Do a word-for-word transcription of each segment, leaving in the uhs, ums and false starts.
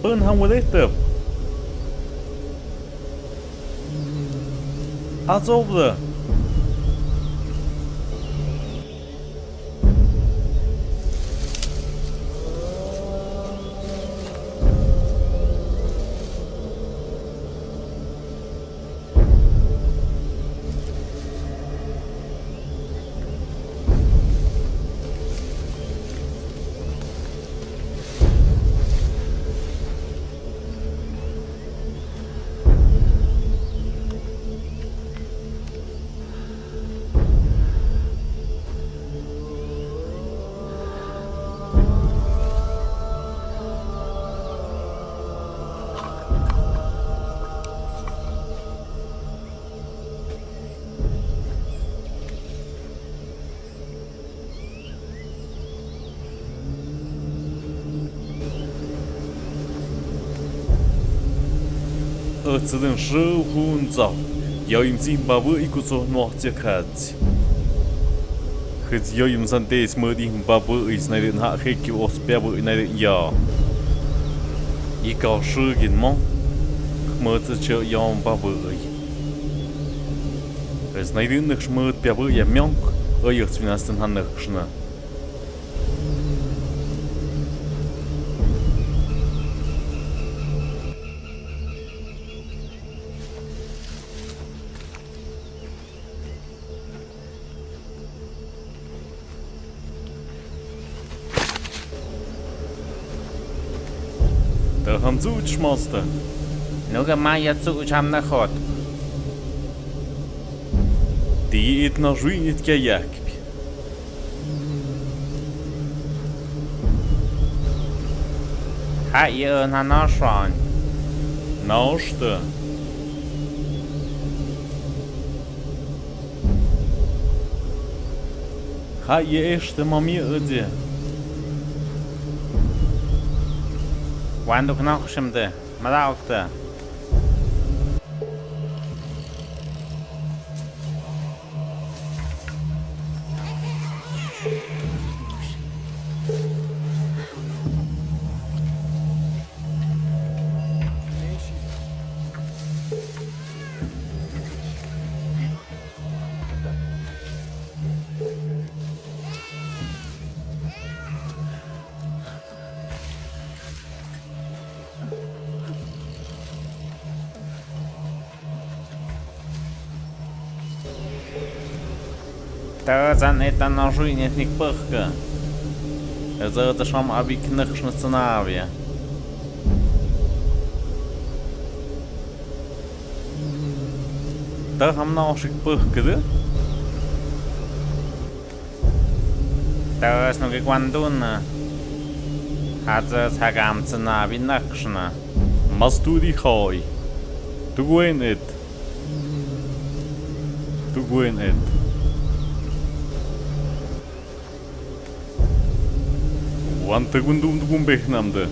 Pøn ham walihtøp. Atsoble. Øtsødin sjøv hun tsa, yoimsi babø i kutso nuah tsiakhat. Khits yoimsan tes mødi babø i snaidin ha khekki os babø i naidin ya. Ika sjøgin mo, khmøtsa chø yom babø i. Snaidin nøk shmøt babø ya miong, øyøk svinastan han nøk shna. Tø ham tsuch masta. Nuga maya tsuch ham na khot. Di it na ruin it kya yakpi. Ha i ön ha na sran. Na osta. Ha i este mami ödje. Wanduk na khshimde, madaukte. Tø zan etan na ruin etnik pøhkø. Tø zan tø sham abik nøkshna tsanavia. Tø ham na oshik pøhkø dø. Tø snukik wandun. Hazø tsagam tsanavi nøkshna. Mastudi khoi. Tugwen et. Tugwen et. Wan tugundum tugumbehnamde.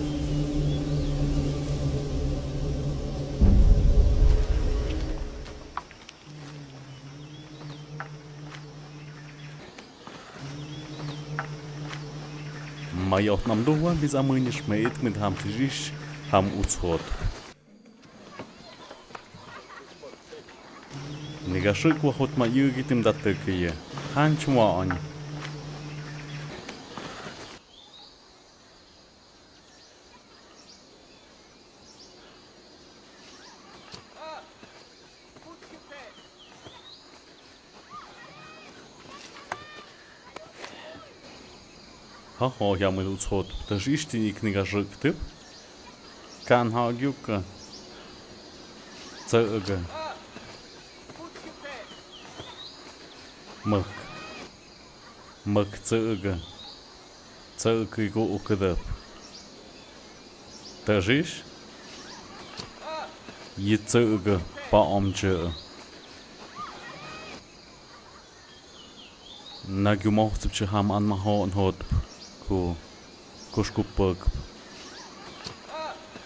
Mayaot namduan bis amønish me it mit ham tirish ham utshot. Nigashik wahot ma yugi tim dattøkiye. Han chumwa ani. Aho, hiamwil utsot. Tø sist ikhniga srøktøp. Kan ha giukka. Tsøga. Møk. Møk tsøga. Tsøga iku ukadøp. Tø sist. Yi tsøga. Pa omchø. Nagiumohsøp chi ham an maho nhotp. Ku, ku skupøkp.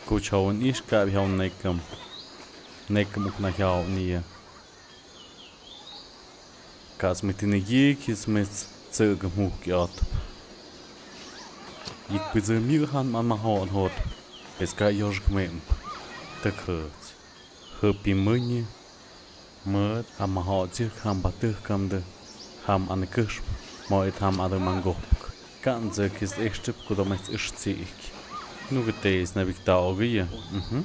Ku chaun ish ka hiaun nekam. Nekam ukna hiaun nia. Kas mitini yi kismis tsøga muk yatp. Yik pizø mi han an maho nhotp. Eska yosh kmemp. Tøkhøt. Høpi mønyi. Møt, ham maho tsiu kham batøh kamdø. Ham an kysp. Mo et ham adø mangopk. Kan zø kis istrip kudomets istsi ik. Nugetes nabik ta ogiya. Mhm.